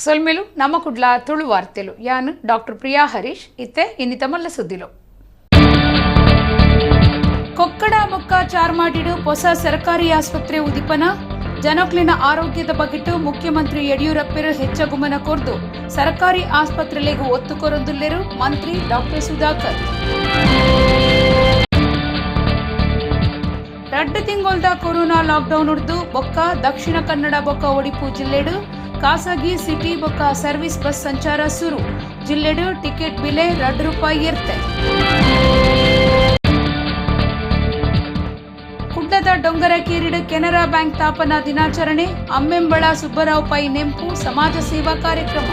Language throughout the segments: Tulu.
ಸೊಲ್ಮೆಲು. ನಮ್ಮ ಕುಡ್ಲ ತುಳು ವಾರ್ತೆಲು. ಯಾನ್ ಡಾಕ್ಟರ್ ಪ್ರಿಯಾ ಹರೀಶ್. ಇತ್ತೆ ಇನ್ನಿತ ಮಲ್ಲ ಸುದ್ದಿಲು. ಕೊಕ್ಕಡ ಬೊಕ್ಕ ಚಾರ್ಮಾಡಿಡು ಹೊಸ ಸರ್ಕಾರಿ ಆಸ್ಪತ್ರೆ ಉದಿಪನ. ಜನಕ್ಲೆನ ಆರೋಗ್ಯದ ಬಗೆಟ್ ಮುಖ್ಯಮಂತ್ರಿ ಯಡಿಯೂರಪ್ಪರು ಹೆಚ್ಚ ಗುಮನ ಕೊರ್ದು ಸರ್ಕಾರಿ ಆಸ್ಪತ್ರೆಲೆಗ್ ಒತ್ತು ಕೊರೊಂದುಲ್ಲೆರು ಮಂತ್ರಿ ಡಾಕ್ಟರ್ ಸುಧಾಕರ್. ರಡ್ಡು ತಿಂಗೊಲ್ದ ಕೊರೋನಾ ಲಾಕ್ಡೌನ್ ಉರ್ದು ಬೊಕ್ಕ ದಕ್ಷಿಣ ಕನ್ನಡ ಬೊಕ್ಕ ಒಡಿಪು ಜಿಲ್ಲೆಡು ಖಾಸಗಿ ಸಿಟಿ ಬೊಕ್ಕ ಸರ್ವಿಸ್ ಬಸ್ ಸಂಚಾರ ಸುರು. ಜಿಲ್ಲೆಡು ಟಿಕೆಟ್ ಬಿಲೆ 2 ರೂಪಾಯಿ ಎರ್ತೆ. ಕುಡ್ಲದ ಡೊಂಗರಕೇರಿಡು ಕೆನರಾ ಬ್ಯಾಂಕ್ ತಾಪನಾ ದಿನಾಚರಣೆ. ಅಮ್ಮೆಂಬಳ ಸುಬ್ಬರಾವ್ ಪೈ ನೆಂಪು ಸಮಾಜ ಸೇವಾ ಕಾರ್ಯಕ್ರಮ.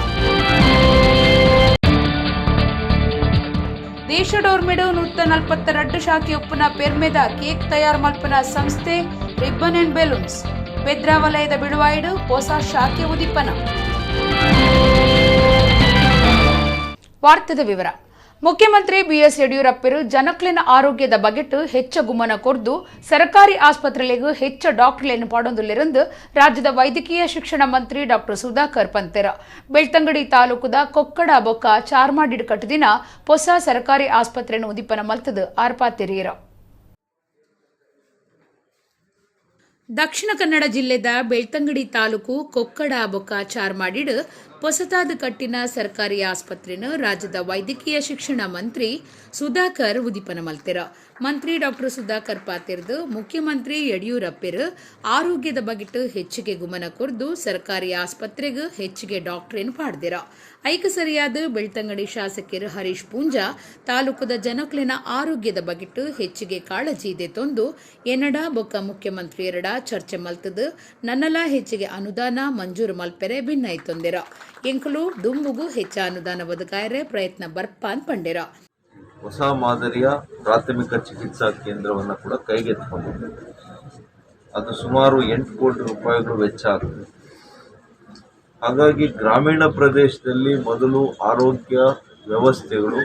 ದೇಶಡೋರ್ಮೆಡು 142 ಶಾಖೆ ಉಪ್ಪುನ ಪೆರ್ಮೆದ ಕೇಕ್ ತಯಾರ್ ಮಲ್ಪುನ ಸಂಸ್ಥೆ ರಿಬ್ಬನ್ ಅಂಡ್ ಬೆಲೂನ್ಸ್. ಬೆದ್ರ ವಲಯದ ಬಿಳುವಾಯಿಡು ಹೊಸ ಶಾಖೆ ಉದಿಪನ. ವಾರ್ತೆದ ವಿವರ. ಮುಖ್ಯಮಂತ್ರಿ ಬಿಎಸ್ ಯಡಿಯೂರಪ್ಪರು ಜನಕ್ಲೆನ ಆರೋಗ್ಯದ ಬಗೆಟ್ ಹೆಚ್ಚ ಗುಮನ ಕೊರ್ದು ಸರ್ಕಾರಿ ಆಸ್ಪತ್ರೆಲೆಗ್ ಹೆಚ್ಚ ಡಾಕ್ಟರ್ಲೆನ್ ಪಾಡೊಂದುಲ್ಲೆರೆಂದು ರಾಜ್ಯದ ವೈದ್ಯಕೀಯ ಶಿಕ್ಷಣ ಮಂತ್ರಿ ಡಾಕ್ಟರ್ ಸುಧಾಕರ್ ಪಂತೆರ್. ಬೆಳ್ತಂಗಡಿ ತಾಲೂಕುದ ಕೊಕ್ಕಡ ಬೊಕ್ಕ ಚಾರ್ಮಾಡಿಡ್ ಕಟ್ಟುದಿನ ಹೊಸ ಸರ್ಕಾರಿ ಆಸ್ಪತ್ರೆನ್ ಉದಿಪನ ಮಲ್ತದು ಆರ್ ಪಾತೆರಿಯೆರ್. ದಕ್ಷಿಣ ಕನ್ನಡ ಜಿಲ್ಲೆದ ಬೆಳ್ತಂಗಡಿ ತಾಲೂಕು ಕೊಕ್ಕಡ ಬೊಕ್ಕ ಚಾರ್ಮಾಡಿಡ್ ಪೊಸತಾದ್ ಕಟ್ಟಿನ ಸರ್ಕಾರಿ ಆಸ್ಪತ್ರೆನ್ ರಾಜ್ಯದ ವೈದ್ಯಕೀಯ ಶಿಕ್ಷಣ ಮಂತ್ರಿ ಸುಧಾಕರ್ ಉದಿಪನ ಮಲ್ತೆರ್. ಮಂತ್ರಿ ಡಾಕ್ಟರ್ ಸುಧಾಕರ್ ಪಾತೆರ್ದು, ಮುಖ್ಯಮಂತ್ರಿ ಯಡಿಯೂರಪ್ಪೆರ್ ಆರೋಗ್ಯದ ಬಗೆಟ್ ಹೆಚ್ಚಿಗೆ ಗುಮನ ಕೊರ್ದು ಸರ್ಕಾರಿ ಆಸ್ಪತ್ರೆಗ್ ಹೆಚ್ಚಿಗೆ ಡಾಕ್ಟರೇನು ಪಾಡ್ದೆರ್. ಐಕ್ ಸರಿಯಾದ ಬೆಳ್ತಂಗಡಿ ಶಾಸಕೆರ್ ಹರೀಶ್ ಪೂಂಜಾ ತಾಲೂಕುದ ಜನಕ್ಲೆನ ಆರೋಗ್ಯದ ಬಗೆಟ್ ಹೆಚ್ಚಿಗೆ ಕಾಳಜಿ ದೆತೊಂದು ಎನ್ನಡ ಬೊಕ್ಕ ಮುಖ್ಯಮಂತ್ರಿ ಎರಡ ಚರ್ಚೆ ಮಲ್ತದು ನನ್ನಲ ಹೆಚ್ಚಿಗೆ ಅನುದಾನ ಮಂಜೂರು ಮಲ್ಪೆರೆ ಬಿನ್ನೈತೊಂದೆರ್. ಎಂಕುಲು ದುಂಬುಗು ಹೆಚ್ಚ ಅನುದಾನ ಒದಗಾಯರೆ ಪ್ರಯತ್ನ ಬರ್ಪಾನ್ ಪಂಡೆರ್. ಹೊಸ ಮಾದರಿಯ ಪ್ರಾಥಮಿಕ ಚಿಕಿತ್ಸಾ ಕೇಂದ್ರವನ್ನು ಕೂಡ ಕೈಗೆತ್ತಿಕೊಂಡಿದೆ. ಅದು ಸುಮಾರು 8 ಕೋಟಿ ರೂಪಾಯಿಗಳು ವೆಚ್ಚ ಆಗ್ತದೆ. ಹಾಗಾಗಿ ಗ್ರಾಮೀಣ ಪ್ರದೇಶದಲ್ಲಿ ಮೊದಲು ಆರೋಗ್ಯ ವ್ಯವಸ್ಥೆಗಳು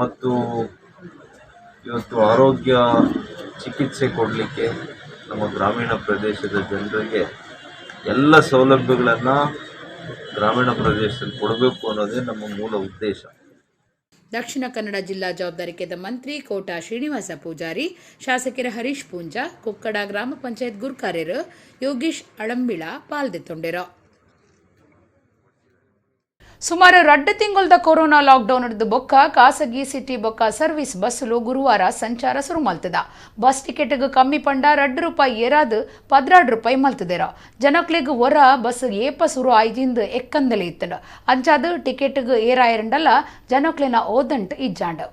ಮತ್ತು ಇವತ್ತು ಆರೋಗ್ಯ ಚಿಕಿತ್ಸೆ ಕೊಡಲಿಕ್ಕೆ ನಮ್ಮ ಗ್ರಾಮೀಣ ಪ್ರದೇಶದ ಜನರಿಗೆ ಎಲ್ಲ ಸೌಲಭ್ಯಗಳನ್ನು ಗ್ರಾಮೀಣ ಪ್ರದೇಶದಲ್ಲಿ ಕೊಡಬೇಕು ಅನ್ನೋದೇ ನಮ್ಮ ಮೂಲ ಉದ್ದೇಶ. ದಕ್ಷಿಣ ಕನ್ನಡ ಜಿಲ್ಲಾ ಜವಾಬ್ದಾರಿಕೆದ ಮಂತ್ರಿ ಕೋಟ ಶ್ರೀನಿವಾಸ ಪೂಜಾರಿ, ಶಾಸಕರ ಹರೀಶ್ ಪೂಂಜಾ, ಕೊಕ್ಕಡ ಗ್ರಾಮ ಪಂಚಾಯತ್ ಗುರ್ಕಾರ್ಯರು ಯೋಗೀಶ್ ಅಳಂಬಿಳ ಪಾಲ್ದೆತ್ತೊಂಡೆರು. ಸುಮಾರು 2 ತಿಂಗಳದ ಕೊರೋನಾ ಲಾಕ್ಡೌನ್ ಹಿಡಿದು ಬೊಕ್ಕ ಖಾಸಗಿ ಸಿಟಿ ಬೊಕ್ಕ ಸರ್ವಿಸ್ ಬಸ್ಸುಲು ಗುರುವಾರ ಸಂಚಾರ ಶುರು ಮಲ್ತದ. ಬಸ್ ಟಿಕೆಟ್ಗ್ ಕಮ್ಮಿ ಪಂಡ 2 ರೂಪಾಯಿ ಏರಾದ್ 12 ರೂಪಾಯಿ ಮಲ್ತದೆರ. ಜನಕ್ಲೆಗ್ ಒರ ಬಸ್ ಏಪ ಸುರು ಆಯ್ಜಿಂದ್ ಎಕ್ಕಂದಲೆ ಇತ್ತಂಡ. ಅಂಚಾದ್ ಟಿಕೆಟ್ಗ್ ಏರಾಯರಂಡಲ ಜನಕ್ಲೆನ ಓದಂಟ್ ಇಜ್ಜಾಂಡ್.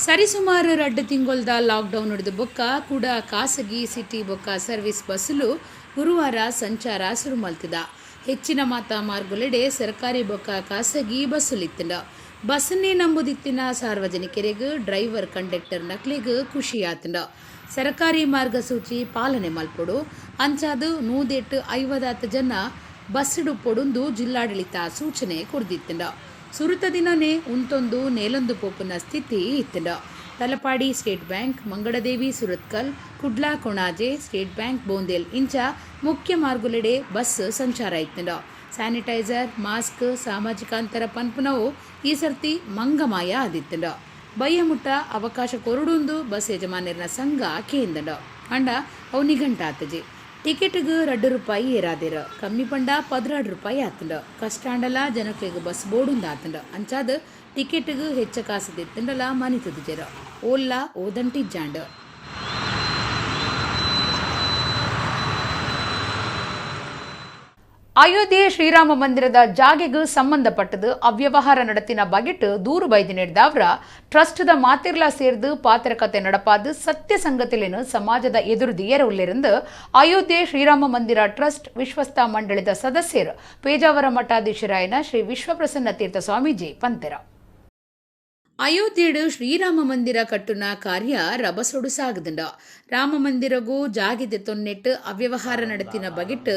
ಸರಿಸುಮಾರು 2 ತಿಂಗೊಲ್ದ ಲಾಕ್ಡೌನ್ ಹಿಡಿದು ಬೊಕ್ಕ ಕೂಡ ಖಾಸಗಿ ಸಿಟಿ ಬೊಕ್ಕ ಸರ್ವಿಸ್ ಬಸ್ಸುಲು ಗುರುವಾರ ಸಂಚಾರ ಶುರು ಮಲ್ತದ. ಹೆಚ್ಚಿನ ಮಾತ ಮಾರ್ಗುಲೆಡೆ ಸರ್ಕಾರಿ ಬೊಕ್ಕ ಖಾಸಗಿ ಬಸ್ಸುಲಿತ್ತಂಡ. ಬಸ್ಸನ್ನೇ ನಂಬುದಿತ್ತಿನ ಸಾರ್ವಜನಿಕರಿಗೆ, ಡ್ರೈವರ್ ಕಂಡಕ್ಟರ್ ನಕ್ಲೆಗ್ ಖುಷಿಯಾತಂಡ. ಸರ್ಕಾರಿ ಮಾರ್ಗಸೂಚಿ ಪಾಲನೆ ಮಲ್ಪೊಡು, ಅಂಚಾದ್ ನೂದೆಟ್ 50 ಜನ ಬಸ್ಸುಡು ಪೊಡುಂದು ಜಿಲ್ಲಾಡಳಿತ ಸೂಚನೆ ಕೊರ್ದಿತ್ತಂಡ. ಸುರುತ ದಿನನೇ ಉಂತೊಂದು ನೇಲೊಂದು ಪೋಪುನ ಸ್ಥಿತಿ ಇತ್ತಂಡ. Talapady state bank, Mangaladevi Surathkal, Kudla Konaje, state bank ಬೋಂದೇಲ್ ಇಂಚ ಮುಖ್ಯ ಮಾರ್ಗುಲೆಡೆ ಬಸ್ ಸಂಚಾರ ಇತ್ತಂಡ. ಸ್ಯಾನಿಟೈಸರ್, ಮಾಸ್ಕ್, ಸಾಮಾಜಿಕ ಅಂತರ ಪನ್ಪುನವು ಈ ಸರ್ತಿ ಮಂಗಮಾಯ ಆದಿತ್ತಂಡ. ಬಯ್ಯಮುಟ್ಟ ಅವಕಾಶ ಕೊರಡುಂದು ಬಸ್ ಯಜಮಾನರ್ನ ಸಂಘ ಕೇಂದಂಡ. ಅಂಡ ಅವು ನಿಘಂಟಾತಜಿ. ಟಿಕೆಟ್ಗ್ 2 ರೂಪಾಯಿ ಏರಾದಿರ. ಕಮ್ಮಿ ಪಂಡ 12 ರೂಪಾಯಿ ಆತಂಡ. ಕಷ್ಟಾಂಡಲ ಜನಕ್ಲೆಗ್ ಬಸ್ ಬೋಡುಂದಾತಂಡ. ಅಂಚಾದ್ ಟಿಕೆಟ್ಗ್ ಹೆಚ್ಚ ಕಾಸು ದೆತ್ತಂಡಲ ಮನಿತುದುಜೆರ್. ಓಲ್ಲ ಓದಂಟಿಜ್ಜಾಂಡ್. ಅಯೋಧ್ಯೆ ಶ್ರೀರಾಮ ಮಂದಿರದ ಜಾಗೆಗ್ ಸಂಬಂಧಪಟ್ಟದು ಅವ್ಯವಹಾರ ನಡತಿನ ಬಗೆಟ್ ದೂರು ಬೈದಿ ನೀಡಿದವರ ಟ್ರಸ್ಟ್ದ ಮಾತಿರ್ಲಾ ಸೇರ್ದು ಪಾತ್ರಕತೆ ನಡಪಾದು ಸತ್ಯ ಸಂಗತಿಲೇನು ಸಮಾಜದ ಎದುರು ದಿಯರ ಉಲ್ಲೆರೆಂದು ಅಯೋಧ್ಯೆ ಶ್ರೀರಾಮ ಮಂದಿರ ಟ್ರಸ್ಟ್ ವಿಶ್ವಸ್ತ ಮಂಡಳಿದ ಸದಸ್ಯರು ಪೇಜಾವರ ಮಠಾಧೀಶರಾಯನ ಶ್ರೀ ವಿಶ್ವಪ್ರಸನ್ನ ತೀರ್ಥ ಸ್ವಾಮೀಜಿ ಪಂತೆರ. ಅಯೋಧ್ಯೆಡು ಶ್ರೀರಾಮ ಮಂದಿರ ಕಟ್ಟುನ ಕಾರ್ಯ ರಭಸೊಡು ಸಾಗದುಂಡ. ರಾಮ ಮಂದಿರಗೂ ಜಾಗಿದೆ ತೊನ್ನೆಟ್ಟು ಅವ್ಯವಹಾರ ನಡತಿನ ಬಗೆಟ್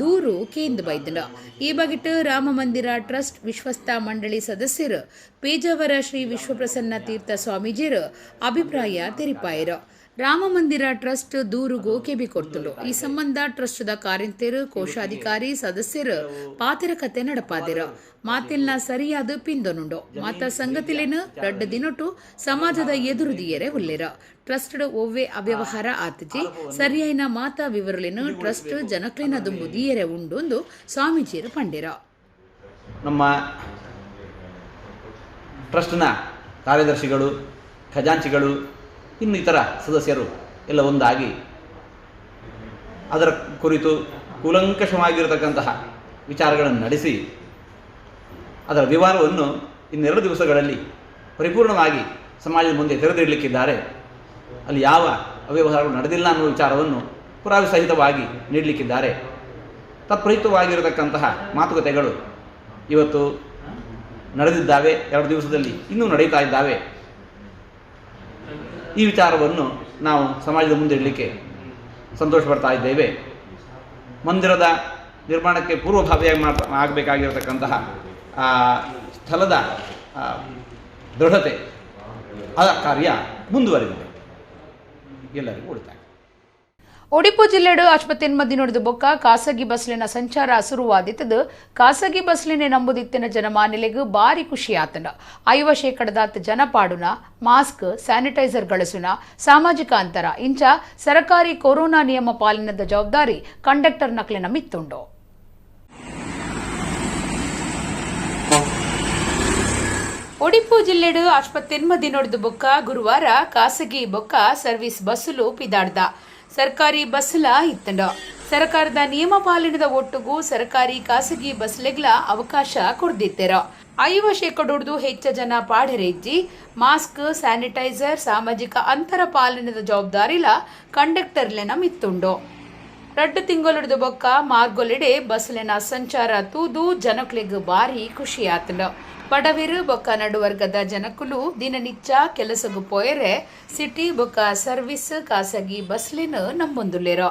ದೂರು ಕೇಂದ್ರ ಬೈದಂಡ. ಈ ಬಗೆಟ್ ರಾಮ ಮಂದಿರ ಟ್ರಸ್ಟ್ ವಿಶ್ವಸ್ತ ಮಂಡಳಿ ಸದಸ್ಯರು ಪೇಜಾವರ ಶ್ರೀ ವಿಶ್ವಪ್ರಸನ್ನ ತೀರ್ಥ ಸ್ವಾಮೀಜಿಯರು ಅಭಿಪ್ರಾಯ ತೆರಿಪಾಯರು. ರಾಮ ಮಂದಿರ ಟ್ರಸ್ಟ್ ದೂರುಗು ಕೆಬಿ ಕೊರ್ತುಂಡು. ಈ ಸಂಬಂಧ ಟ್ರಸ್ಟ್ದ ಕಾರ್ಯಂತೆರು, ಕೋಶಾಧಿಕಾರಿ, ಸದಸ್ಯರು ಪಾತೆರ ಕತೆ ನಡಪಾದಿರು. ಮಾತೆಲ್ನ ಸರಿಯಾದ ಪಿಂದೊನುಂಡು. ಮಾತ ಸಂಗತಿಲೇನು ರಡ್ಡ್ ದಿನೊಟು ಸಮಾಜದ ಎದುರು ದಿಯರೆ ಉಲ್ಲೆರ್. ಟ್ರಸ್ಟ್ ಒವ್ವೆ ಅವ್ಯವಹಾರ ಆತಿಜಿ, ಸರಿಯಾಯಿನ ಮಾತಾ ವಿವರಲೇನು ಟ್ರಸ್ಟ್ ಜನಕ್ಲೆನ ದುಂಬು ದಿಯರೆ ಉಂಡು ಸ್ವಾಮೀಜಿಯರು ಪಂಡೆರ. ನಮ್ಮ ಟ್ರಸ್ಟ್ನ ಕಾರ್ಯದರ್ಶಿಗಳು, ಖಜಾಂಚಿಗಳು, ಇನ್ನಿತರ ಸದಸ್ಯರು ಎಲ್ಲ ಒಂದಾಗಿ ಅದರ ಕುರಿತು ಕೂಲಂಕಷವಾಗಿರತಕ್ಕಂತಹ ವಿಚಾರಗಳನ್ನು ನಡೆಸಿ ಅದರ ವಿವರವನ್ನು ಇನ್ನೆರಡು ದಿವಸಗಳಲ್ಲಿ ಪರಿಪೂರ್ಣವಾಗಿ ಸಮಾಜದ ಮುಂದೆ ತೆರೆದಿಡಲಿಕ್ಕಿದ್ದಾರೆ. ಅಲ್ಲಿ ಯಾವ ಅವ್ಯವಹಾರಗಳು ನಡೆದಿಲ್ಲ ಅನ್ನುವ ವಿಚಾರವನ್ನು ಪುರಾವೆ ಸಹಿತವಾಗಿ ನೀಡಲಿಕ್ಕಿದ್ದಾರೆ. ತತ್ಪ್ರಯುಕ್ತವಾಗಿರತಕ್ಕಂತಹ ಮಾತುಕತೆಗಳು ಇವತ್ತು ನಡೆದಿದ್ದಾವೆ, 2 ದಿವಸದಲ್ಲಿ ಇನ್ನೂ ನಡೀತಾ ಇದ್ದಾವೆ. ಈ ವಿಚಾರವನ್ನು ನಾವು ಸಮಾಜದ ಮುಂದೆ ಇಡಲಿಕ್ಕೆ ಸಂತೋಷ ಪಡ್ತಾ ಇದ್ದೇವೆ. ಮಂದಿರದ ನಿರ್ಮಾಣಕ್ಕೆ ಪೂರ್ವಭಾವಿಯಾಗಿ ಆಗಬೇಕಾಗಿರತಕ್ಕಂತಹ ಆ ಸ್ಥಳದ ದೃಢತೆ, ಆ ಕಾರ್ಯ ಮುಂದುವರೆದಿದೆ. ಎಲ್ಲರಿಗೂ ಒಳಿತಾಗಲಿ. ಒಡಿಪು ಜಿಲ್ಲೆಡು ಆಸ್ಪತ್ರೆ ಮಧ್ಯೆ ನೋಡಿದ ಬೊಕ್ಕ ಖಾಸಗಿ ಬಸ್ಲಿನ ಸಂಚಾರ ಶುರುವಾದಿತ್ತದು. ಖಾಸಗಿ ಬಸ್ಲಿನೇ ನಂಬುದಿತ್ತಿನ ಜನಮಾನಿಲೆಗೂ ಭಾರಿ ಖುಷಿ ಆತನ. 50% ಜನ ಪಾಡುನ, ಮಾಸ್ಕ್, ಸ್ಯಾನಿಟೈಸರ್ ಗಳಸುನ, ಸಾಮಾಜಿಕ ಅಂತರ ಇಂಚ ಸರಕಾರಿ ಕೊರೋನಾ ನಿಯಮ ಪಾಲನದ ಜವಾಬ್ದಾರಿ ಕಂಡಕ್ಟರ್ ನಕ್ಲಿನ ಮಿತ್ತುಂಡು. ಒಡಿಪು ಜಿಲ್ಲೆಡು ಆಸ್ಪತ್ರೆ ಮಧ್ಯೆ ನೋಡಿದ ಬೊಕ್ಕ ಗುರುವಾರ ಖಾಸಗಿ ಬೊಕ್ಕ ಸರ್ವಿಸ್ ಬಸ್ಸುಲು ಪಿದಾಡ್ದ. ಸರ್ಕಾರಿ ಬಸ್ಲ ಇತ್ತಂಡ. ಸರ್ಕಾರದ ನಿಯಮ ಪಾಲನದ ಒಟ್ಟುಗೂ ಸರ್ಕಾರಿ ಖಾಸಗಿ ಬಸ್ಲೆಗ್ಲ ಅವಕಾಶ ಕೊಡ್ದಿತ್ತೆರ. 50% ಹೆಚ್ಚ ಜನ ಪಾಡೆರೆಜ್ಜಿ ಮಾಸ್ಕ್, ಸ್ಯಾನಿಟೈಸರ್, ಸಾಮಾಜಿಕ ಅಂತರ ಪಾಲನದ ಜವಾಬ್ದಾರಿಲ ಕಂಡಕ್ಟರ್ಲೆನ ಮಿತ್ತುಂಡು. 2 ತಿಂಗಳುಡ್ದು ಬೊಕ್ಕ ಮಾರ್ಗೊಲೆಡೆ ಬಸ್ಲೆನ ಸಂಚಾರ ತೂದು ಜನಕ್ಲೆಗ್ ಭಾರಿ ಖುಷಿ ಆತಂಡ. ಬಡವಿರು ಬೊಕ್ಕ ನಡುವರ್ಗದ ಜನಕುಲು ದಿನನಿಚ್ಚ ಕೆಲಸಗು ಪೋಯರೆ ಸಿಟಿ ಬೊಕ್ಕ ಸರ್ವಿಸ್ ಖಾಸಗಿ ಬಸ್ಲಿನ ನಂಬೊಂದುಲ್ಲೆರ್.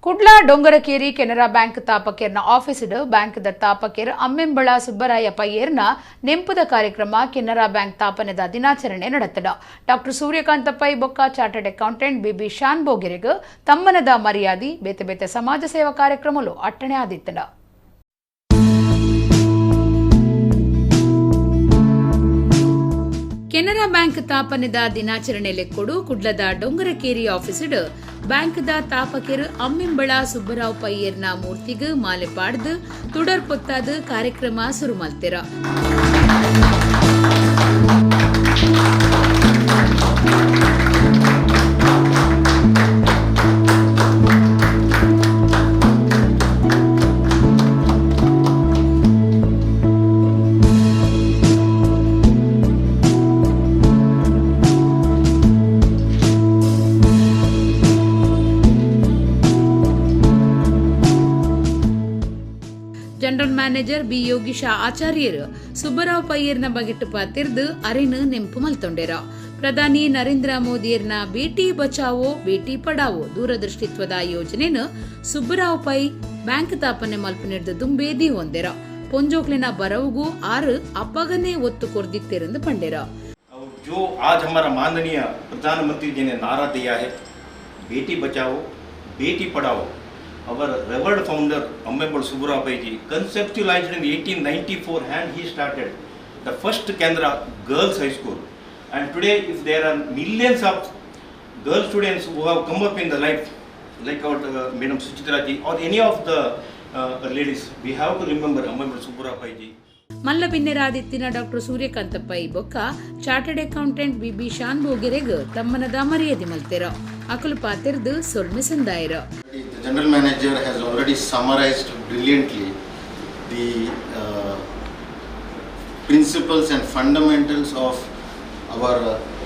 ಕುಡ್ಲ ಡೊಂಗರಕೇರಿ ಕೆನರಾ ಬ್ಯಾಂಕ್ ತಾಪಕೇರ್ನ ಆಫೀಸ್ಡ್ ಬ್ಯಾಂಕ್ದ ತಾಪಕೇರ್ ಅಮ್ಮೆಂಬಳ ಸುಬ್ಬರಾಯ ಪಯ್ಯೇರ್ನ ನೆಂಪುದ ಕಾರ್ಯಕ್ರಮ ಕೆನರಾ ಬ್ಯಾಂಕ್ ತಾಪನೆದ ದಿನಾಚರಣೆ ನಡೆತದ. ಡಾಕ್ಟರ್ ಸೂರ್ಯಕಾಂತ ಪೈ ಬೊಕ್ಕ ಚಾರ್ಟರ್ಡ್ ಅಕೌಂಟೆಂಟ್ ಬಿಬಿ ಶಾನ್ ಬೋಗೆರೆಗ್ ತಮ್ಮನದ ಮರ್ಯಾದಿ ಬೇತೆ ಬೇತೆ ಸಮಾಜ ಸೇವಾ ಕಾರ್ಯಕ್ರಮಲು ಅಟ್ಟಣೆ ಆದಿತ್ತದ. ಕೆನರಾ ಬ್ಯಾಂಕ್ ತಾಪನೆದ ದಿನಾಚರಣೆ ಲೆಕ್ಕೊಡು ಕುಡ್ಲದ ಡೊಂಗರಕೇರಿ ಆಫೀಸ್ಡ್ ಬ್ಯಾಂಕ್ದ ತಾಪಕೆರ್ ಅಮ್ಮಿಂಬಳ ಸುಬ್ಬರಾವ್ ಪಯ್ಯರ್ನ ಮೂರ್ತಿಗ್ ಮಾಲೆ ಪಾಡ್ದು ತುಡರ್ ಪೊತ್ತಾದ ಕಾರ್ಯಕ್ರಮ ಶುರು ಮಲ್ತೆರ. ಜನರಲ್ ಮ್ಯಾನೇಜರ್ ಬಿ ಯೋಗೀಶ ಆಚಾರ್ಯರು ಸುಬ್ಬರಾವ್ ಪಯ್ಯರ್ನ ಬಗೆಟ್ಟು ಪಾತಿರ್ದು ಅರಿನು ನೆಂಪು ಮಲ್ತೊಂಡೆರ. ಪ್ರಧಾನಿ ನರೇಂದ್ರ ಮೋದಿಯರ್ನ ಬೇಟಿ ಬಚಾವೋ ಬೇಟಿ ಪಡಾವೋ ದೂರದೃಷ್ಟಿತ್ವದ ಯೋಜನೆನು ಸುಬ್ಬರಾವ್ ಪೈ ಬ್ಯಾಂಕ್ ತಾಪನೆ ಮಲ್ಪನಿರ್ದು ದುಂಬೆ ದೀವೊಂದೆರ. ಪೊಂಜೋಕ್ಲಿನ ಬರವುಗೂ ಆರು ಅಪ್ಪಗನೇ ಒತ್ತು ಕೊರ್ದಿತ್ತೆರೆಂದು ಪಂಡೆರ. जो आज हमारा माननीय प्रधानमंत्री जी ने नारा दिया है, Beti Bachao Beti Padhao, our revered founder Ammembal Subbarao Pai ji conceptualized in 1894 and he started the first Canara Girls High School. And today if there are millions of girl students who have come up in the life like our Madam Suchitra ji or any of the ladies, we have to remember Ammembal Subbarao Pai ji. ಮಲ್ಲ ಬಿನ್ನೆರಾದಿತ್ತಿನ ಡಾಕ್ಟರ್ ಸೂರ್ಯಕಾಂತ ಪೈ ಬೊಕ್ಕ ಚಾರ್ಟರ್ಡ್ ಅಕೌಂಟೆಂಟ್ ಬಿಬಿ ಶಾನ್ ಬೋಗೆರೆಗ್ ತಮ್ಮನದ ಮರ್ಯಾದೆ ಮಲ್ತೆರ. ಅಕಲು ಪಾತೆರ್ದು ಸೊಲ್ಮೆ ಸಂದಾಯರ. The general manager has already summarized brilliantly the principles and fundamentals of our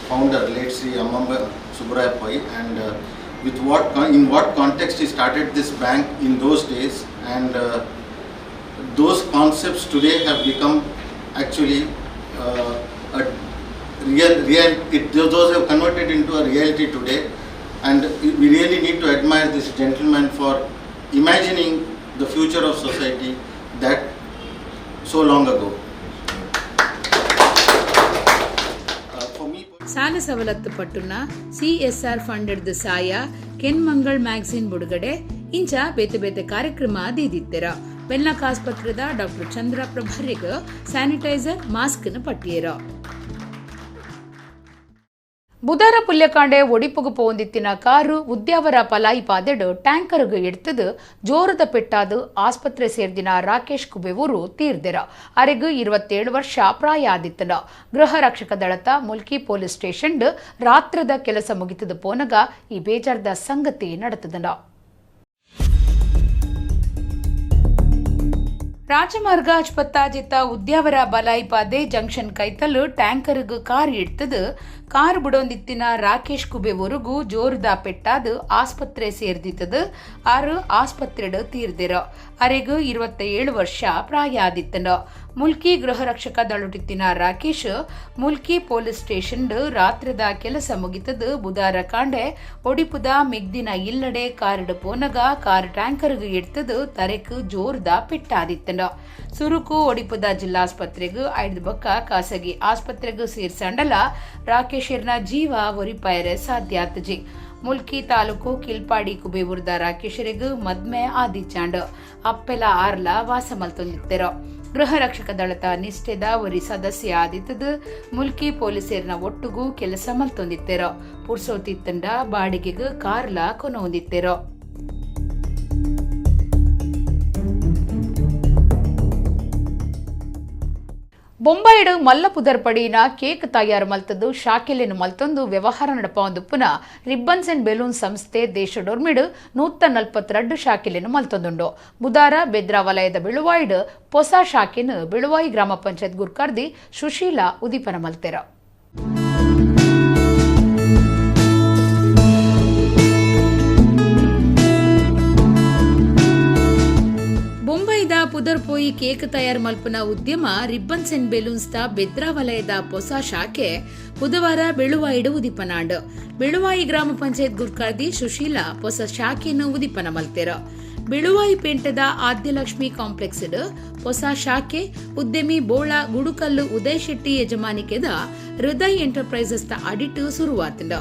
founder, late Sri Ammamba Subbaraya Pai, and with what in what context he started this bank in those days, and those concepts today have become actually a real, real it, those have converted into a reality today. And we really need to admire this gentleman for imagining the future of society that so long ago. For me, ಸಾಲ ಸವಲತ್ತು ಪಟ್ಟುನ CSR funded ಸಾಯ ಕೆನ್ಮಂಗಳ್ magazine ಬುಡುಗಡೆ ಇಂಚ ಬೇತೆ ಬೇತೆ ಕಾರ್ಯಕ್ರಮ ದೀದಿತ್ತೆರ. ವೆನ್ಲಾಕ್ ಆಸ್ಪತ್ರೆದ ಡಾಕ್ಟರ್ ಚಂದ್ರ ಪ್ರಭಾರಿಗ್ ಸ್ಯಾನಿಟೈಸರ್ ಮಾಸ್ಕ್ ಪಟ್ಟಿಯರ. ಬುಧಾರ ಪುಲ್ಯಕಾಂಡೆ ಒಡಿಪುಗು ಪೋಂದಿತ್ತಿನ ಕಾರು ಉದ್ಯಾವರ ಪಲಾಯಿ ಪಾದೆಡು ಟ್ಯಾಂಕರ್ಗ್ ಎಡ್ತದು ಜೋರದ ಪೆಟ್ಟಾದು ಆಸ್ಪತ್ರೆ ಸೇರ್ದಿನ ರಾಕೇಶ್ ಕುಬೆವೂರು ತೀರ್ದೆರ. ಅರೆಗು 27 ವರ್ಷ ಪ್ರಾಯ ಆದಿತ್ತನ. ಗೃಹ ರಕ್ಷಕ ದಳತ ಮುಲ್ಕಿ ಪೊಲೀಸ್ ಸ್ಟೇಷನ್ ರಾತ್ರದ ಕೆಲಸ ಮುಗಿತದ ಪೋನಗ ಈ ಬೇಜಾರ್ದ ಸಂಗತಿ ನಡೆತದನ. ರಾಜಮಾರ್ಗ ಅಚ್ಪತ್ತಾಜಿತ್ತ ಉದ್ಯಾವರ ಬಲಾಯಿಪಾದೆ ಜಂಕ್ಷನ್ ಕೈತಲು ಟ್ಯಾಂಕರ್ಗ್ ಕಾರ್ ಇಡ್ತದು ಕಾರ್ ಬುಡೊಂದಿತ್ತಿನ ರಾಕೇಶ್ ಕುಬೆವೂರುಗು ಜೋರುದ ಪೆಟ್ಟಾದು ಆಸ್ಪತ್ರೆ ಸೇರ್ದಿತ್ತದು ಆರು ಆಸ್ಪತ್ರೆಡು ತೀರ್ದಿರ. ಅರೆಗು 27 ವರ್ಷ ಪ್ರಾಯ ಆದಿತ್ತನ. ಮುಲ್ಕಿ ಗೃಹ ರಕ್ಷಕ ದಳುಟಿತ್ತಿನ ರಾಕೇಶ್ ಮುಲ್ಕಿ ಪೊಲೀಸ್ ಸ್ಟೇಷನ್ ರಾತ್ರಿದ ಕೆಲಸ ಮುಗಿತದು ಬುಧಾರ ಕಾಂಡೆ ಒಡಿಪುದ ಮಿಗ್ದಿನ ಇಲ್ಲಡೆ ಕಾರ್ಡ್ ಪೋನಗ ಕಾರ್ ಟ್ಯಾಂಕರ್ಗ್ ಎಡ್ತದು ತರೆಕ್ ಜೋರುದ ಪೆಟ್ಟಾದಿತ್ತನ. ಸುರುಕು ಒಡಿಪುದ ಜಿಲ್ಲಾಸ್ಪತ್ರೆಗ್ ಐದು ಬೊಕ್ಕ ಖಾಸಗಿ ಆಸ್ಪತ್ರೆಗ್ ಸೇರ್ಸಂಡಲ ರಾಕೇಶರ್ನ ಜೀವ ಒರಿಪಾಯರೆ ಸಾಧ್ಯ ಆತಜಿ. ಮುಲ್ಕಿ ತಾಲೂಕು ಕಿಲ್ಪಾಡಿ ಕುಬೇವೂರ್ದ ರಾಕೇಶರಿಗ್ ಮದ್ಮೆ ಆದಿಚಾಂಡ್ ಅಪ್ಪೆಲ ಆರ್ಲ ವಾಸ ಮಲ್ತೊಂದಿತ್ತೆರೋ. ಗೃಹ ರಕ್ಷಕ ದಳತ ನಿಷ್ಠೆದ ಒರಿ ಸದಸ್ಯ ಆದಿತ್ತದು ಮುಲ್ಕಿ ಪೊಲೀಸರ್ನ ಒಟ್ಟುಗೂ ಕೆಲಸ ಮಲ್ತೊಂದಿತ್ತೆರೋ. ಪುರ್ಸೋತಿತ್ತಂಡ ಬಾಡಿಗೆಗ್ ಕಾರ್ಲ ಕೊನೊಂದಿತ್ತೆರೋ. ಬೊಂಬಾಯಿಡು ಮಲ್ಲ ಪುದರ್ಪಡಿನ ಕೇಕ್ ತಯಾರು ಮಲ್ತದ್ದು ಶಾಕೆಲೆನು ಮಲ್ತೊಂದು ವ್ಯವಹಾರ ನಡಪೊಂದುಪ್ಪುನ ribbons and balloon ಸಂಸ್ಥೆ ದೇಶಡೊರ್ಮಿಡು 142 ಶಾಕೆಲೆನು ಮಲ್ತೊಂದುಂಡು. ಬುಧಾರ ಬೆದ್ರ ವಲಯದ ಬೆಳುವಾಯಿಡು ಪೊಸ ಶಾಖೆನು ಬೆಳುವಾಯಿ ಗ್ರಾಮ ಪಂಚಾಯತ್ ಗುರ್ಕಾರ್ದಿ ಸುಶೀಲಾ ಉದೀಪನ ಮಲ್ತೆರ. ಬೊಂಬೈದ ಪುದರ್ಪೋಯಿ ಕೇಕ್ ತಯಾರು ಮಲ್ಪುನ ಉದ್ಯಮ ribbons and balloons the Bedra ವಲಯದ ಪೊಸ ಶಾಖೆ ಬುಧವಾರ ಬೆಳುವಾಯಿಡು ಉದಿಪನಾಂಡ್. ಬೆಳುವಾಯಿ ಗ್ರಾಮ ಪಂಚಾಯತ್ ಗುರ್ಕಾರ್ದಿ ಸುಶೀಲಾ ಪೊಸ ಶಾಖೆಯನ್ನು ಉದಿಪನ ಮಲ್ತೆರ. ಬೆಳುವಾಯಿ ಪೇಂಟದ ಆದ್ಯಲಕ್ಷ್ಮಿ ಕಾಂಪ್ಲೆಕ್ಸ್ ಹೊಸ ಶಾಖೆ ಉದ್ಯಮಿ ಬೋಳ ಗುಡುಕಲ್ಲು ಉದಯ್ ಶೆಟ್ಟಿ ಯಜಮಾನಿಕೆದ ಹೃದಯ್ ಎಂಟರ್ಪ್ರೈಸಸ್ ದ ಅಡಿಟ್ ಸುರುವಾತಂಡ.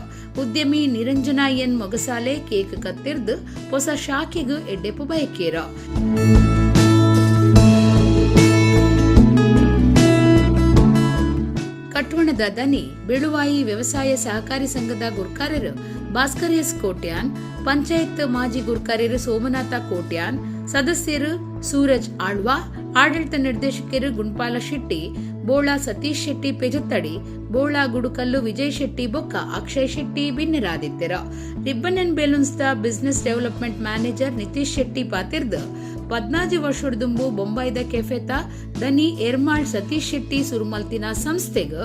ಉದ್ಯಮಿ ನಿರಂಜನಾ ಎನ್ ಮೊಗಸಾಲೆ ಕೇಕ್ ಕತ್ತಿರ್ದು ಹೊಸ ಶಾಖೆಗು ಎಡ್ಡೆಪು ಬಯಕೇರ. ಕಟ್ವಣದ ದನಿ ಬೆಳುವಾಯಿ ವ್ಯವಸಾಯ ಸಹಕಾರಿ ಸಂಘದ ಗುರ್ಕಾರರು ಭಾಸ್ಕರ್ ಎಸ್ ಕೋಟ್ಯಾನ್, ಪಂಚಾಯತ್ ಮಾಜಿ ಗುರ್ಕಾರ್ಯರು ಸೋಮನಾಥ ಕೋಟ್ಯಾನ್, ಸದಸ್ಯರು ಸೂರಜ್ ಆಳ್ವಾ, ಆಡಳಿತ ನಿರ್ದೇಶಕರು ಗುಂಡ್ಪಾಲ ಶೆಟ್ಟಿ, ಬೋಳ ಸತೀಶ್ ಶೆಟ್ಟಿ ಪೆಜತ್ತಡಿ, ಬೋಳ ಗುಡುಕಲ್ಲು ವಿಜಯ್ ಶೆಟ್ಟಿ ಬೊಕ್ಕ Akshay Shetty ಬಿನ್ನೆರಾದಿತ್ತೆರ. Ribbon and balloons the business development manager Nitish Shetty ಪಾತಿರ್ದು 14 ವರ್ಷದುಂಬು ಬೊಂಬಾಯಿದ ಕೆಫೆತ ದನಿ ಎರ್ಮಾಳ್ ಸತೀಶ್ ಶೆಟ್ಟಿ ಸುರುಮಲ್ತಿನ ಸಂಸ್ಥೆಗ್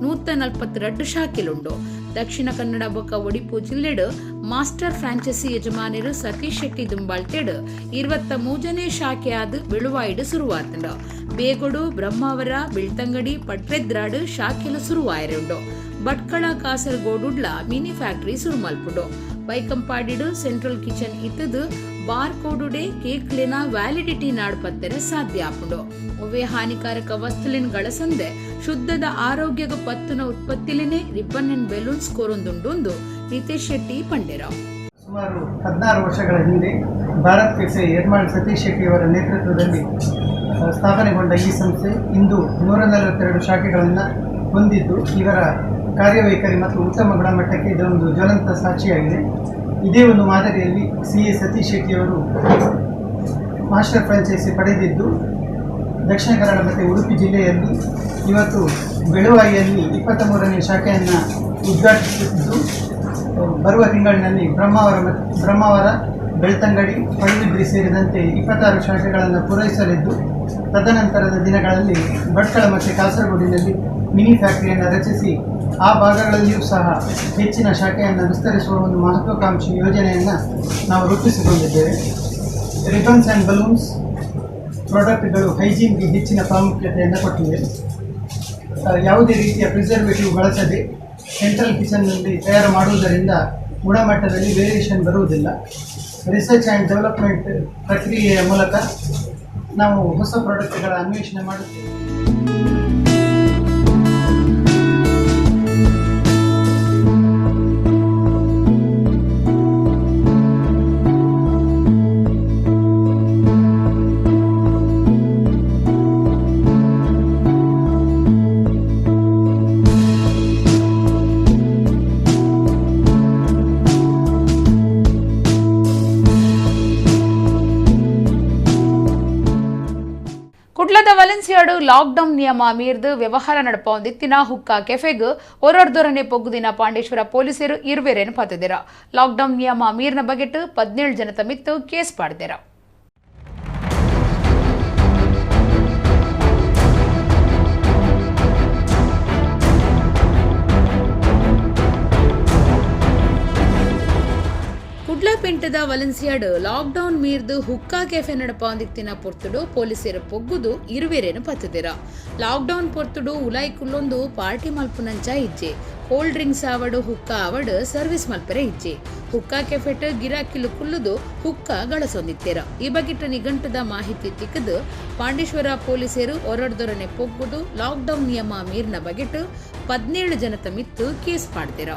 142 ಶಾಖೆಲುಂಡು. ದಕ್ಷಿಣ ಕನ್ನಡ ಬೊಕ್ಕ ಒಡಿಪು ಜಿಲ್ಲೆಡು ಮಾಸ್ಟರ್ ಫ್ರಾಂಚೈಸಿ ಯಜಮಾನರು ಸತೀಶ್ ಶೆಟ್ಟಿ ದುಂಬಾಳ್ತೇಡು 23ನೇ ಶಾಖೆ ಆದ್ ಬೆಳುವಾಯಿಡು ಸುರುವಾತಂಡು. ಬೇಗೊಡು, ಬ್ರಹ್ಮಾವರ, ಬೆಳ್ತಂಗಡಿ, ಪಟ್ರೆದ್ರಾಡು ಶಾಖೆಲು ಸುರುವಾಯರುಂಡು. ಭಟ್ಕಳ, ಕಾಸರಗೋಡುಡ್ಲ ಮಿನಿ ಫ್ಯಾಕ್ಟರಿ ಸುರುಮಲ್ಪುಂಡು. ಬೈಕಂಪಾಡಿಡು ಸೆಂಟ್ರಲ್ ಕಿಚನ್ ಇತ್ತದು ಬಾರ್ ಕೋಡುಡೆ ಕೇಕ್ಲೆನ ವ್ಯಾಲಿಡಿಟಿ ನಾಡ್ಪತ್ತೆರೆ ಸಾಧ್ಯ ಆಪುಂಡು. ಒವ್ವೇ ಹಾನಿಕಾರಕ ವಸ್ತುಲಿನ ಗಳಸಂದೆ ಶುದ್ಧದ ಆರೋಗ್ಯಗ ಪತ್ತುನ ಉತ್ಪತ್ತಿಲೇನೆ ribbon and balloons ಕೋರೊಂದುಂಡು Nitesh Shetty ಪಂಡೆರ. ಸುಮಾರು 16 ವರ್ಷಗಳ ಹಿಂದೆ ಭಾರತ್ ಕೆಫೆ ಎರ್ಮಾಳ್ ಸತೀಶ್ ಶೆಟ್ಟಿಯವರ ನೇತೃತ್ವದಲ್ಲಿ ಸ್ಥಾಪನೆಗೊಂಡ ಈ ಸಂಸ್ಥೆ ಇಂದು 142 ಶಾಖೆಗಳನ್ನು ಹೊಂದಿದ್ದು ಇವರ ಕಾರ್ಯವೈಖರಿ ಮತ್ತು ಉತ್ತಮ ಗುಣಮಟ್ಟಕ್ಕೆ ಇದೊಂದು ಜ್ವಲಂತ ಸಾಕ್ಷಿಯಾಗಿದೆ. ಇದೇ ಒಂದು ಮಾದರಿಯಲ್ಲಿ ಸಿ.ಎ. ಸತೀಶ್ ಶೆಟ್ಟಿಯವರು ಮಾಸ್ಟರ್ ಫ್ರಾಂಚೈಸಿ ಪಡೆದಿದ್ದು ದಕ್ಷಿಣ ಕನ್ನಡ ಮತ್ತು ಉಡುಪಿ ಜಿಲ್ಲೆಯಲ್ಲಿ ಇವತ್ತು ಬೆಳುವಾಯಿಯಲ್ಲಿ 23ನೇ ಶಾಖೆಯನ್ನು ಉದ್ಘಾಟಿಸಿದ್ದು ಬರುವ ತಿಂಗಳಿನಲ್ಲಿ ಬ್ರಹ್ಮಾವರ, ಬೆಳ್ತಂಗಡಿ, ಪಡುಬಿದ್ರಿ ಸೇರಿದಂತೆ 26 ಶಾಖೆಗಳನ್ನು ಪೂರೈಸಲಿದ್ದು ತದನಂತರದ ದಿನಗಳಲ್ಲಿ ಭಟ್ಕಳ ಮತ್ತು ಕಾಸರಗೋಡಿನಲ್ಲಿ ಮಿನಿ ಫ್ಯಾಕ್ಟರಿಯನ್ನು ರಚಿಸಿ ಆ ಭಾಗಗಳಲ್ಲಿಯೂ ಸಹ ಹೆಚ್ಚಿನ ಶಾಖೆಯನ್ನು ವಿಸ್ತರಿಸುವ ಒಂದು ಮಹತ್ವಾಕಾಂಕ್ಷಿ ಯೋಜನೆಯನ್ನು ನಾವು ರೂಪಿಸಿಕೊಂಡಿದ್ದೇವೆ. Ribbons and balloons ಪ್ರಾಡಕ್ಟ್ಗಳು ಹೈಜೀನ್ಗೆ ಹೆಚ್ಚಿನ ಪ್ರಾಮುಖ್ಯತೆಯನ್ನು ಕೊಟ್ಟಿವೆ. ಯಾವುದೇ ರೀತಿಯ ಪ್ರಿಸರ್ವೇಟಿವ್ ಬಳಸದೆ ಸೆಂಟ್ರಲ್ ಕಿಚನ್ನಲ್ಲಿ ತಯಾರು ಮಾಡುವುದರಿಂದ ಗುಣಮಟ್ಟದಲ್ಲಿ ವೇರಿಯೇಷನ್ ಬರುವುದಿಲ್ಲ. ರಿಸರ್ಚ್ ಆ್ಯಂಡ್ ಡೆವಲಪ್ಮೆಂಟ್ ಪ್ರಕ್ರಿಯೆಯ ಮೂಲಕ ನಾವು ಹೊಸ ಪ್ರಾಡಕ್ಟ್ಗಳ ಅನ್ವೇಷಣೆ ಮಾಡುತ್ತೇವೆ. ಕುಡ್ಲದ ವಲೆನ್ಸಿಯಾಡು ಲಾಕ್ಡೌನ್ ನಿಯಮ ಮೀರ್ದು ವ್ಯವಹಾರ ನಡಪೊಂದಿತ್ತಿನ ಹುಕ್ಕ ಕೆಫೆಗ್ ಒರೊರ್ದೊರನೆ ಪೊಗ್ಗುದಿನ ಪಾಂಡೇಶ್ವರ ಪೊಲೀಸರು ಇರ್ವೇರೇನು ಪತ್ತಿದಿರ. ಲಾಕ್ಡೌನ್ ನಿಯಮ ಮೀರ್ನ ಬಗೆಟ್ 17 ಜನತ ಮಿತ್ತು ಕೇಸ್ ಪಾಡ್ದಿರ. ಕುಡ್ಲಪೆಂಟದ ವಲೆನ್ಸಿಯಾಡ್ ಲಾಕ್ಡೌನ್ ಮೀರ್ದು ಹುಕ್ಕಾ ಕೆಫೆ ನಡಪೊಂದಿತ್ತಿನ ಪೊರ್ತುಡು ಪೊಲೀಸರು ಪೊಗ್ಗುದು ಇರುವೆರೇನು ಪತ್ತದಿರ. ಲಾಕ್ಡೌನ್ ಪೊರ್ತುಡು ಉಲಾಯ್ ಕುಲ್ಲೊಂದು ಪಾರ್ಟಿ ಮಲ್ಪುನಂಚ ಇಜ್ಜೆ, ಕೋಲ್ಡ್ ಡ್ರಿಂಕ್ಸ್ ಆವಡು ಹುಕ್ಕಾ ಆವಡು ಸರ್ವಿಸ್ ಮಲ್ಪರೆ ಇಜ್ಜೆ. ಹುಕ್ಕಾ ಕೆಫೆಟ್ ಗಿರಾಕಿಲು ಕುಲ್ಲುದು ಹುಕ್ಕಾ ಗಳಸೊಂದಿತ್ತೆರ. ಈ ಬಗೆಟ್ ನಿಘಂಟದ ಮಾಹಿತಿ ತಿಕ್ಕದು ಪಾಂಡೇಶ್ವರ ಪೊಲೀಸರು ಒರಡ್ದೊರನೆ ಪೊಗ್ಗುದು ಲಾಕ್ಡೌನ್ ನಿಯಮ ಮೀರ್ನ ಬಗೆಟ್ 17 ಜನತ ಮಿತ್ತು ಕೇಸ್ ಪಾಡ್ದಿರ.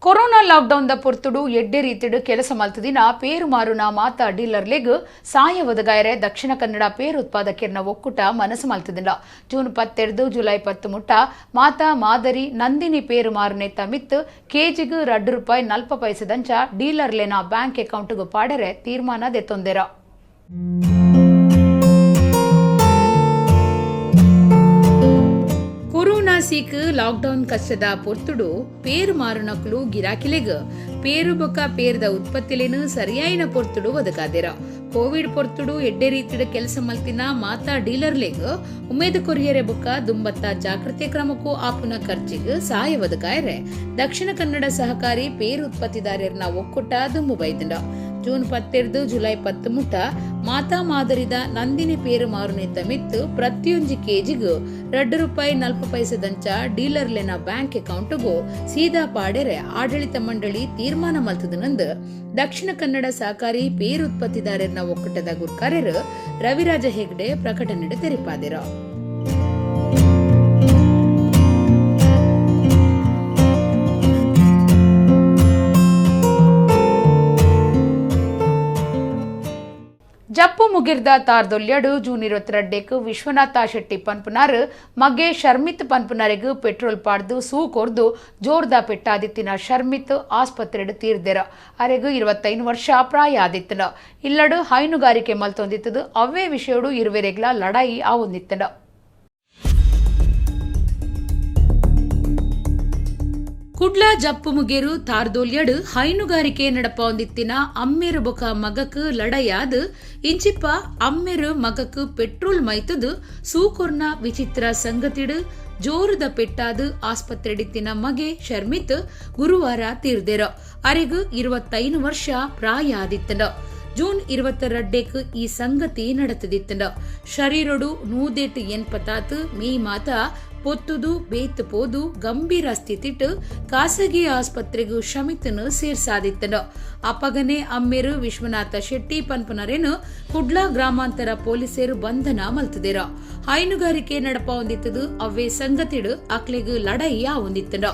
ಕೊರೋನಾ ಲಾಕ್ಡೌನ್ the ಪೊರ್ತುಡು ಎಡ್ಡೆ ರೀತಿಡು ಕೆಲಸ ಮಲ್ತದಿನ ಪೇರು ಮಾರುನ ಮಾತಾ ಡೀಲರ್ಲೆಗ್ ಸಾಯ ಒದಗಾಯರೆ ದಕ್ಷಿಣ ಕನ್ನಡ ಪೇರು ಉತ್ಪಾದಕರ್ನ ಒಕ್ಕೂಟ ಮನಸ್ಸು ಮಲ್ತದಿಲ್ಲ. ಜೂನ್ 12 ಜುಲೈ 10 ಮುಟ್ಟ ಮಾತಾ ಮಾದರಿ ನಂದಿನಿ ಪೇರು ಮಾರುನೆ ತಮಿತ್ತು ಕೆಜಿಗ್ ₹2.40 ದಂಚ ಡೀಲರ್ಲೆನ ಬ್ಯಾಂಕ್ ಅಕೌಂಟ್ಗೂ ಪಾಡರೆ ತೀರ್ಮಾನ ದೆತ್ತೊಂದೆರ. ಕೊರೋನಾ ಸೀಕ್ ಲಾಕ್ಡೌನ್ ಕಷ್ಟದ ಪೊರ್ತುಡು ಪೇರು ಮಾರುನಕುಲು ಗಿರಾಕಿಲೆಗ್ ಪೇರು ಬೊಕ್ಕ ಪೇರ್ದ ಉತ್ಪತ್ತಿಲೇನು ಸರಿಯಾಯಿನ ಪೊರ್ತುಡು ಒದಗಾದಿರ. ಕೋವಿಡ್ ಪೊರ್ತುಡು ಎಡ್ಡೆ ರೀತಿಡ ಕೆಲಸ ಮಲ್ತಿನ ಮಾತಾ ಡೀಲರ್ಲೆಗ್ ಉಮೇದ್ ಕೊರಿಯರೆ ಬೊಕ್ಕ ದುಂಬತ್ತ ಜಾಗೃತಿ ಕ್ರಮಕ್ಕೂ ಆಪುನ ಖರ್ಚಿಗ್ ಸಹಾಯ ಒದಗಾಯರೆ ದಕ್ಷಿಣ ಕನ್ನಡ ಸಹಕಾರಿ ಪೇರು ಉತ್ಪತ್ತಿದಾರರ್ನ ಒಕ್ಕೂಟ ದುಂಬು ಬೈದಂಡ. ಜೂನ್ 12 ಜುಲೈ 10 ಮುಟ್ಟ ಮಾತಾ ಮಾದರಿದ ನಂದಿನಿ ಪೇರು ಮಾರುನೆತ್ತ ಮಿತ್ತು ಪ್ರತಿಯೊಂಜಿ ಕೆಜಿಗೂ ₹2.40 ದಂಚ ಡೀಲರ್ಲೆನ ಬ್ಯಾಂಕ್ ಅಕೌಂಟ್ಗೂ ಸೀದಾ ಪಾಡೆರೆ ಆಡಳಿತ ಮಂಡಳಿ ತೀರ್ಮಾನ ಮಲ್ತದನಂದು ದಕ್ಷಿಣ ಕನ್ನಡ ಸಹಕಾರಿ ಪೇರು ಉತ್ಪತ್ತಿದಾರರ್ನ ಒಕ್ಕೂಟದ ಗುರ್ಕಾರ್ಯರು ರವಿರಾಜ ಹೆಗ್ಡೆ ಪ್ರಕಟಣೆ ತೆರಿಪಾದಿರ. ಜಪ್ಪು ಮುಗಿರ್ದ ತಾರ್ದೊಲ್ಯಡು ಜೂನ್ 22 ವಿಶ್ವನಾಥ ಶೆಟ್ಟಿ ಪನ್ಪುನಾರ್ ಮಗೆ ಶರ್ಮಿತ್ ಪನ್ಪುನಾರಿಗ್ ಪೆಟ್ರೋಲ್ ಪಾಡ್ದು ಸೂ ಕೊರ್ದು ಜೋರ್ದ ಪೆಟ್ಟಾದಿತ್ತಿನ ಶರ್ಮಿತ್ ಆಸ್ಪತ್ರೆಡ್ ತೀರ್ದೆರ. ಅರೆಗ್ 25 ವರ್ಷ ಪ್ರಾಯ ಆದಿತ್ತನ. ಇಲ್ಲಡು ಹೈನುಗಾರಿಕೆ ಮಲ್ತೊಂದಿತ್ತದು. ಅವೇ ವಿಷಯಡು ಇರುವೆರೆಗ್ಲ ಲಡಾಯಿ ಆವೊಂದಿತ್ತನ. ಕುಡ್ಲ ಜಪ್ಪು ಮುಗೇರು ತಾರ್ದೋಲ್ಯಡು ಹೈನುಗಾರಿಕೆ ನಡಪೊಂದಿತ್ತಿನ ಅಮ್ಮೇರು ಬೊಕ ಮಗಕ್ ಲಡಯಾದ್ ಇಂಚಿಪ್ಪ ಅಮ್ಮೇರು ಮಗಕ್ ಪೆಟ್ರೋಲ್ ಮೈತದು ಸೂಕೊರ್ನ ವಿಚಿತ್ರ ಸಂಗತಿಡು ಜೋರುದ ಪೆಟ್ಟಾದ್ ಆಸ್ಪತ್ರೆಡಿತ್ತಿನ ಮಗೆ ಶರ್ಮಿತ್ ಗುರುವಾರ ತೀರ್ದೆರ. ಅರೆಗ್ 25 ವರ್ಷ ಪ್ರಾಯ ಆದಿತ್ತನ. ಜೂನ್ 22 ಈ ಸಂಗತಿ ನಡೆತದಿತ್ತನ. ಶರೀರಡು 180 ಮೇ ಮಾತ ಪೊತ್ತುದು ಬೇತ್ ಪೋದು ಗಂಭೀರ ಸ್ಥಿತಿಟ್ ಖಾಸಗಿ ಆಸ್ಪತ್ರೆಗ್ ಶಮಿತ್ನ್ ಸೇರ್ಸಾದಿತ್ತನು. ಅಪಗನೆ ಅಮ್ಮೆರ್ ವಿಶ್ವನಾಥ ಶೆಟ್ಟಿ ಪನ್ಪುನರೆನ್ ಕುಡ್ಲ ಗ್ರಾಮಾಂತರ ಪೊಲೀಸೆರ್ ಬಂಧನ ಮಲ್ತ್ದೆರ್. ಹೈನುಗಾರಿಕೆ ನಡಪಾವೊಂದಿತ್ತದು ಅವ್ವೇ ಸಂಗತಿಡ್ ಅಕ್ಲೆಗ್ ಲಡಾಯಿ ಆವೊಂದಿತ್ತುಂಡು.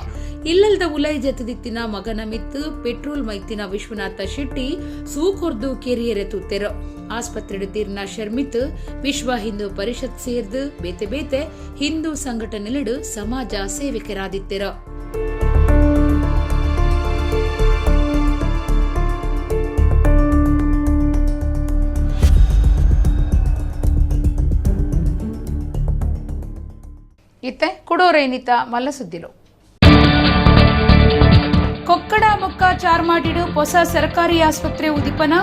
ಇಲ್ಲಲ್ದ ಉಲೈ ಜತ್ತ್ದಿತ್ತಿನ ಮಗನ ಮಿತ್ತ್ ಪೆಟ್ರೋಲ್ ಮೈತಿನ ವಿಶ್ವನಾಥ ಶೆಟ್ಟಿ ಸೂ ಕೊರ್ದು ಕೆರಿಯರೆ ತೂತೆರ್. ಆಸ್ಪತ್ರೆಡ್ ತೀರ್ನ ಶರ್ಮಿತ್ ವಿಶ್ವ ಹಿಂದೂ ಪರಿಷತ್ ಸೇರ್ದ್ ಬೇತೆ ಬೇತೆ ಹಿಂದೂ ಸಂಘಟನೆಲೆಡ್ ಸಮಾಜ ಸೇವಕೆರಾದಿತ್ತೆರ್. ಇತ್ತೆ ಕುಡೋರೈನಿತ ಮಲ್ಲ ಸುದ್ದಿಲು. ಕೊಕ್ಕಡ ಬೊಕ್ಕ ಚಾರ್ಮಾಡಿಡು ಹೊಸ ಸರ್ಕಾರಿ ಆಸ್ಪತ್ರೆ ಉದಿಪನ.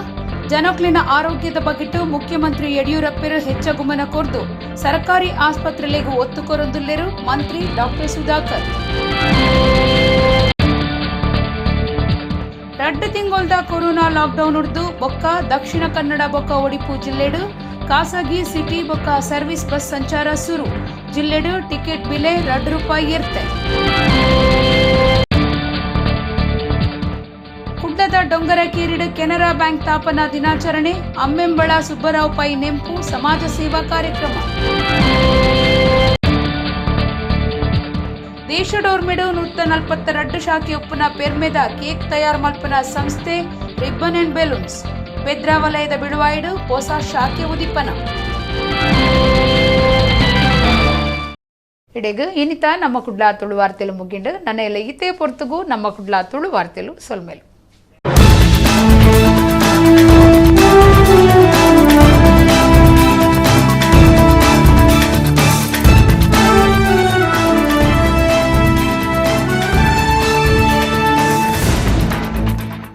ಜನಕ್ಲೆನ ಆರೋಗ್ಯದ ಬಗೆಟ್ ಮುಖ್ಯಮಂತ್ರಿ ಯಡಿಯೂರಪ್ಪರು ಹೆಚ್ಚ ಗುಮನ ಕೊರ್ದು ಸರ್ಕಾರಿ ಆಸ್ಪತ್ರೆಲೆಗ್ ಒತ್ತು ಕೊರೊಂದುಲ್ಲೆರ್ ಮಂತ್ರಿ ಡಾಕ್ಟರ್ ಸುಧಾಕರ್. ರಡ್ಡ್ ತಿಂಗೊಲ್ದ ಕೊರೋನಾ ಲಾಕ್ಡೌನ್ ಉರ್ದು ಬೊಕ್ಕ ದಕ್ಷಿಣ ಕನ್ನಡ ಬೊಕ್ಕ ಒಡಿಪು ಜಿಲ್ಲೆಡ್ ಖಾಸಗಿ ಸಿಟಿ ಬೊಕ್ಕ ಸರ್ವಿಸ್ ಬಸ್ ಸಂಚಾರ ಸುರು. ಜಿಲ್ಲೆಡ್ ಟಿಕೆಟ್ ಬಿಲೆ ₹2 ಎರ್ತೆ. ಕುಡ್ಲದ ಡೊಂಗರಕೇರಿಡ್ ಕೆನರಾ ಬ್ಯಾಂಕ್ ತಾಪನಾ ದಿನಾಚರಣೆ. ಅಮ್ಮೆಂಬಳ ಸುಬ್ಬರಾವ್ ಪೈ ನೆಂಪು ಸಮಾಜ ಸೇವಾ ಕಾರ್ಯಕ್ರಮ. ದೇಶಡೋರ್ಮೆಡು 142 ಶಾಖೆ ಉಪ್ಪುನ ಪೆರ್ಮೆದ ಕೇಕ್ ತಯಾರ್ ಮಲ್ಪುನ ಸಂಸ್ಥೆ ರಿಬ್ಬನ್ ಅಂಡ್ ಬೆಲೂನ್ಸ್ ಬೆದ್ರ ವಲಯದ ಬಿಳುವಾಯಿಡು ಹೊಸ ಶಾಖೆ ಉದಿಪನ. ಇಡೆಗ್ ಇನಿತ ನಮ್ಮ ಕುಡ್ಲ ತುಳು ವಾರ್ತೆಲು ಮುಗಿಂಡು. ನನ್ನ ಎಲ್ಲ ಇತೇ ಪೊರ್ತುಗು ನಮ್ಮ ಕುಡ್ಲ ತುಳು ವಾರ್ತೆಲು. ಸೊಲ್ಮೆಲು.